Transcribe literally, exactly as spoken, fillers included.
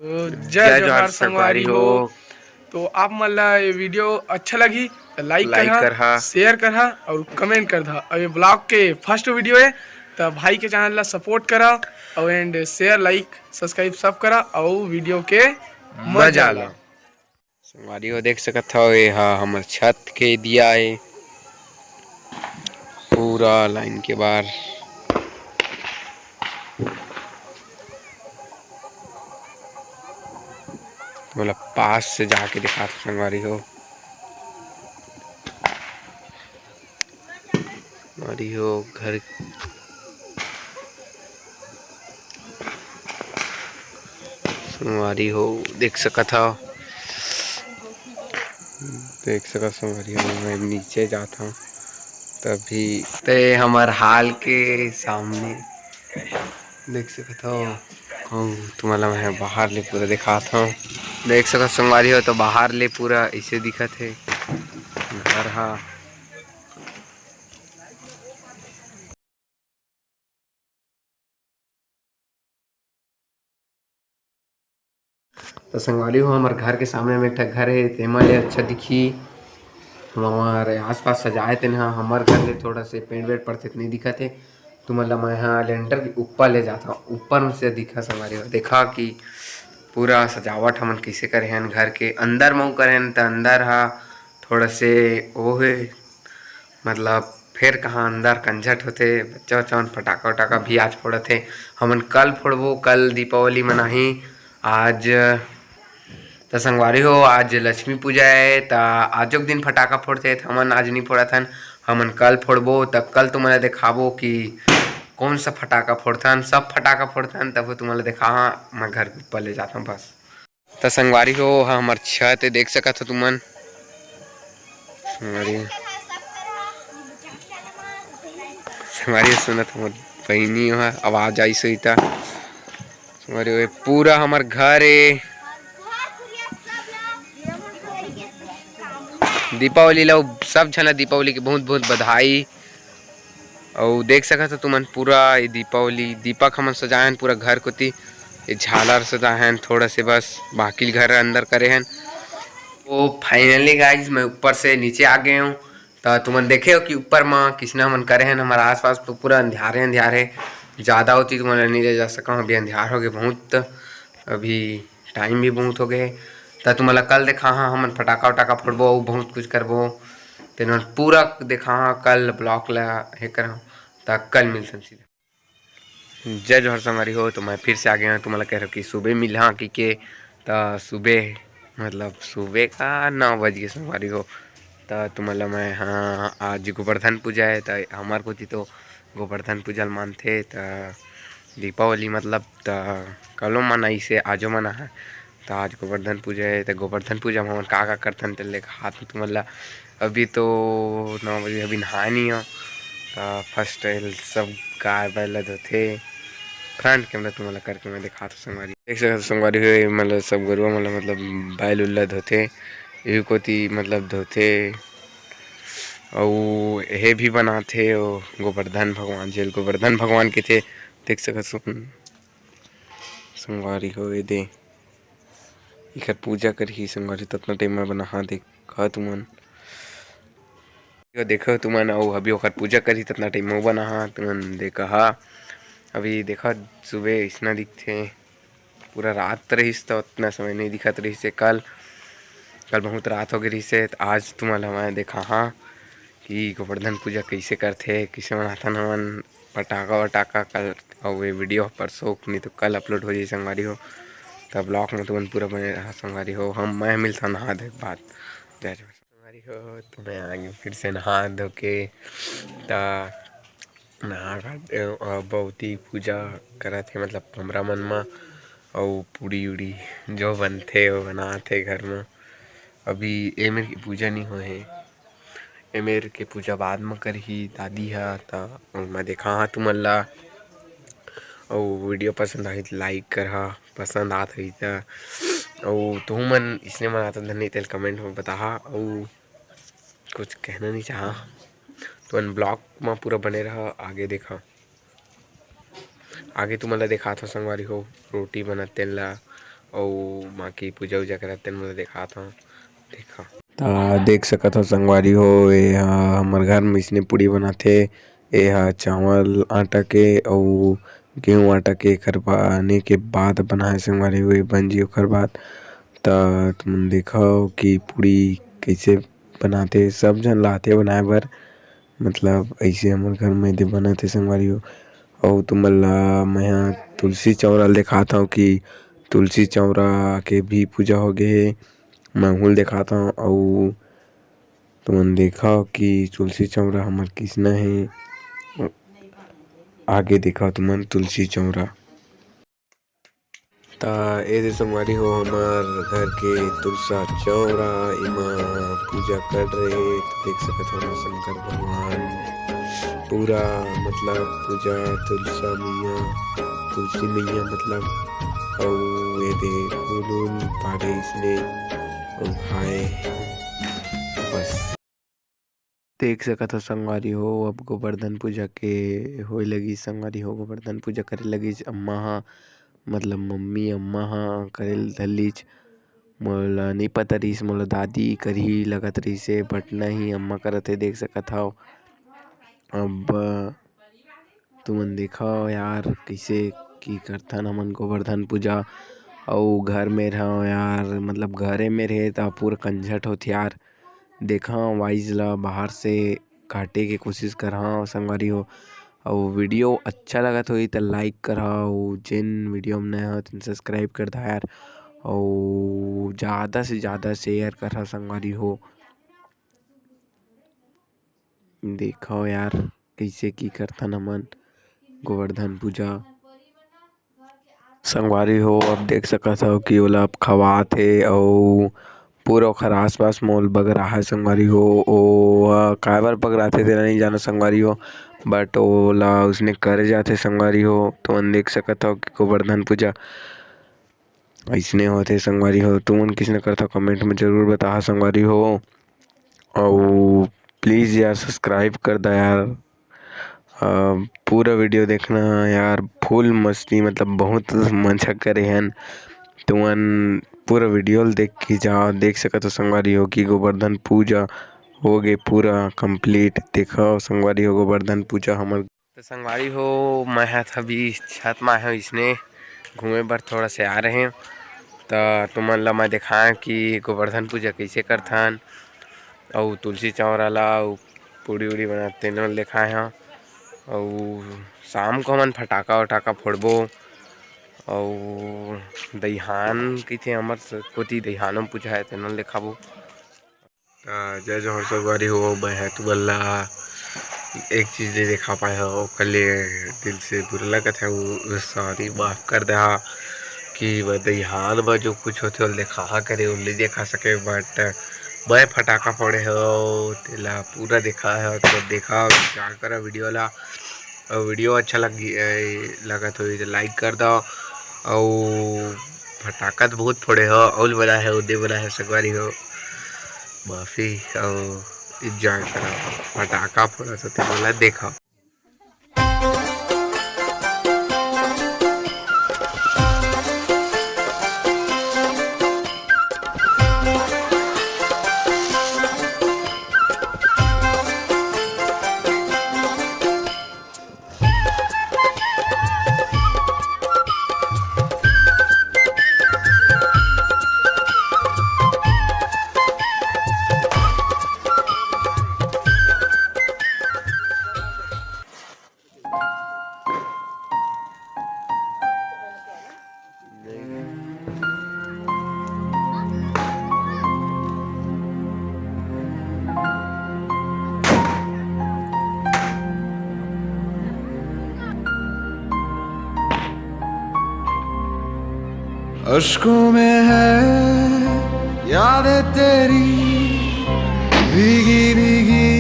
तो जय जय जोहार जोहार संगवारी संगवारी हो। हो। तो आप मन ला ये वीडियो अच्छा लगी तो लाइक like करहा, करहा। Share करहा और comment कर दहा। और ये vlog के first video है, तो भाई के channel ला support करा और and share, like, subscribe सब करा और वीडियो के मजा मजा ला। ला। संगवारी हो, देख सकत हव, ये हा हमर छत के दिया ए, पूरा line के बार। मोला पास से जाके दिखात हव संगवारी हो। संगवारी हो, घर, संगवारी हो, देख सकत हव, देख सकत हव संगवारी हो, मैं नीचे जात हव तभी ते हमर हाल के सामने देख सकत हव। अउ तुमन ला मैं बाहर ले पूरा दिखात हव, देख सकत हव संगवारी हो, तो बाहर ले पूरा ऐसे दिखत हे घर हा। तो संगवारी हो, हमर घर के सामने में एक ठा घर हे, तेमा ले अच्छा दिखी। हमर आसपास सजाए तेन ह, हमर घर ले थोड़ा से पेंट वेंट पड़थे त नइ दिखत हे। तुमन ला मैं ह लेंटर के ऊपर ले जात हव, ऊपर में से दिखा संगवारी हो, देखा कि पूरा सजावट हमन कइसे करे हन घर के। अंदर म करे हन त अंदर ह थोड़ा से ओ हे, मतलब फेर कहाँ अंदर कंझट होथे, बच्चा उच्चा मन फटाका उटाका भी आज फोड़त हे। हमन कल फोड़बो, कल दीपावली मनाही। आज त संगवारी हो, आज लक्ष्मी पूजा हे, त आजो के दिन फटाका फोड़थे, त हमन आज नइ फोड़त हन, हमन कल फोड़बो। त कल तुमन ला देखाबो कि कौन सा फटाका फोड़थन, सब फटाका फोड़थन, तब तुमन ला देखाहा। मैं घर के ऊपर ले जात हव बस। त संगवारी हो, ओहा हमर छत ए, देख सकत हो तुमन। संगवारी, संगवारी हो, सुनत हो मोर बहिनी, ओहा आवाज आइस होही त। संगवारी हो, ए पूरा हमर घर ए। दीपावली ला, सब झन ला दीपावली के बहुत बहुत बधाई। अउ देख सकत हो तुमन, पूरा ये दीपावली, दीपक हमन सजाए हन पूरा घर कोती। ये झालर सजाए हन थोड़ा से बस, बाकी घर अंदर करे हन। तो finally guys, मैं ऊपर से नीचे आ गए हूँ। तो तुमन देखे हो कि ऊपर म किसना हमन करे हन, हमारा आसपास तो पूरा अंधियारे अंधियार है। ज़्यादा होती तुमन ला नहीं ले जा सका हूँ, अभी अंधियार हो गए बहुत, अभी time भी बहुत हो गए। त तुमन ला कल देखाहा, हमन फटाका उटाका फोड़बो अउ बहुत कुछ करबो। तेन पूरा देखाहा कल vlog ला हे करहा, त कल मिलथन सीधा। जय जोहार संगवारी हो, तो मैं फिर से आ गया हूँ। तुमन ला कह रहा कि सुबह मिलहा कि के, त सुबह मतलब सुबह का नौ बज गए संगवारी हो। त तुमन ला मैं, हाँ, आज गोवर्धन पूजा है, त हमार कोती तो गोवर्धन पूजा ल मानथे, त दीपावली मतलब त कलो मनाइसे, आजो मना है। त आज गोवर्धन पूजा है, त गोवर्धन पूजा में हमन का का करथन, तेन ले हाथ में तुमन ला। अभी तो नौ बजे, अभी नहाए नहीं हो। त first सब गाय बैल ला धोथे। Front camera तुमन ला करके मैं दिखात हूँ संगवारी। देख सकत हो संगवारी हो, ये मतलब सब गरुआ मन ला मतलब बैल उल ला धोथे। यही कोती मतलब धोथे। अउ एहे भी बनाथे ओ गोवर्धन भगवान, जेल गोवर्धन भगवान के थे। देख सकत हो संगवारी हो, ये दे इखर पूजा करही संगवारी, ततना time में बनाहा देखा तुमन। यो देखो तुमन, अउ अभी ओखर पूजा करही ततना time में बनाहा तुमन देखा। अभी देखा सुबह इसना दिखथे। पूरा रात रहिस त उतना समय नहीं दिखत रहिस हे। कल, कल बहुत रात हो गए रहिस हे। त आज तुमन ला मैं देखाहा कि गोवर्धन पूजा कइसे करथे, कइसे मनाथन हमन, पटाखा वटाखा कल। अउ ये video परसों नहीं तो कल upload हो जाही संगवारी हो। त vlog में तुमन पूरा बने रहा संगवारी हो। हम, मैं मिलता नहा धोए के बाद। जय जोहार। संगवारी हो, तो मैं आ गया फिर से नहा धो के। त नहा खा के, अ, बहुत ही पूजा करत हे, मतलब कमरा मन म, अउ पूड़ी उड़ी जो बनथे, वो बनात हे घर म। अभी एमेर के पूजा नहीं होए हे, एमेर के पूजा बाद म करही दादी ह, त मैं देखाहा तुमन ला। अउ video पसंद आही त like करहा, पसंद आत होही त। अउ तुहू मन इसने मनाथव धन नहीं तेल comment म बताहा। अउ कुछ कहना नहीं चाहा, तुमन vlog म पूरा बने रहा, आगे देखा। आगे तुमन ला देखात हो संगवारी हो, रोटी बनत तेन ला, अउ माँ के पूजा उजा करत तेन मोला देखात हव, देखा। त देख सकत हव संगवारी हो, ए ह हमर घर में इसने पूड़ी बनाथे। ए ह चावल आटा के अउ गेहूं आटा के, एकर बने के बाद बनाए संगवारी हो, ए बन जी ओकर बाद। त तुमन देखव कि पूड़ी कइसे बनाथे, सब झन लाथे बनाए बर। मतलब अइसे हमर घर में दे बनत हे संगवारी हो। अउ तुमन ला मैं ह तुलसी चौरा ल देखात हव कि तुलसी चौरा के भी पूजा हो गे हे। मैं उहू ल देखात हव। अउ तुमन देखव कि तुलसी चौरा हमर किसना हे। आगे देखव तुमन तुलसी चौरा। त ए दे संगवारी हो, हमर घर के तुलसा चौरा, इमा पूजा कर रहे। त देख सकत हो, हमर शंकर भगवान पूरा, मतलब, पूजा तुलसा मैया, तुलसी मैया, मतलब, अउ ए दे फूल उल पाड़े इसने, अउ खाए। बस। देख सकत हो संगवारी हो, अब गोवर्धन पूजा के होए लगिस संगवारी हो, गोवर्धन पूजा करे लगिस अम्मा ह, मतलब मम्मी अम्मा ह करे ल धर लिस। मोला नइ पता रहिस, मोला दादी करही लगत रहिस हे, but नहीं, अम्मा करत हे, देख सकत हव। अब तुमन देखव यार, कइसे की करथन हमन गोवर्धन पूजा, अउ घर में रहव यार, मतलब घरे में रहे त पूरा कंझट होथे यार। देखव, voice ला बाहर से काटे के कोशिश करहव संगवारी हो, अउ video अच्छा लगत होही त like करहव, अउ जेन video में नया हो तेन subscribe कर दहा यार, अउ ज्यादा से ज्यादा share करहव संगवारी हो। देखव यार, कइसे की करथन हमन गोवर्धन पूजा। संगवारी हो, अब देख सकत हव कि ओला अब खवात हे अउ पूरा ओखर आसपास म ओला बगराहे संगवारी हो। ओ ह काय बर बगराथे तेला नइ जानव संगवारी हो, but ओला उसने करे जाथे संगवारी हो। तुमन देख सकत हव कि गोवर्धन पूजा अइसने होथे संगवारी हो। तुमन कइसने करथव, comment में जरूर बताहा संगवारी हो। अउ please यार, subscribe कर दा यार। अ, पूरा video देखना यार, full मस्ती, मतलब बहुत मजा करे हन। तुमन पूरा video ल देख के जाव, देख सकत हो संगवारी हो कि गोवर्धन पूजा हो गे पूरा complete। देखव संगवारी हो, गोवर्धन पूजा हमर त संगवारी हो, मैं ह अभी छत म आए हंव, इसने घूमे बर थोड़ा से आ रहे हंव। त तुमन ल मैं देखाएंव कि गोवर्धन पूजा कइसे करथन, अउ तुलसी चौरा ला, अउ पूड़ी उड़ी बनाथे, तेनो ल देखाए हंव। अउ शाम को हमन फटाका वटाका फोड़बो, अउ दइहान कहिथे हमर स-, कोती दइहानो पूजा हे, तेनो ल देखाबो। त जय जोहार संगवारी हो, मैं ह तुमन ला एक चीज नइ देखा पाए हंव, ओकर ले दिल से बुरा लगत हे, उ sorry, माफ कर दहा कि मैं दइहान म जो कुछ होथे, ओला देखाहा करे, ओला नइ देखा सके, but मैं फटाका फोड़े हंव, तेला पूरा देखाए हंव, त देखा, enjoy करा video ला। अउ video अच्छा लगी, ए, लगत होही त like कर दव। अउ फटाका त बहुत फोड़े हंव, अउ बनाए हंव, ओदे बनाए हंव संगवारी हो, माफी। अउ enjoy करा, फटाका फोड़त हों तेन ला देखा। अश्कों में है यादें तेरी, भीगी भीगी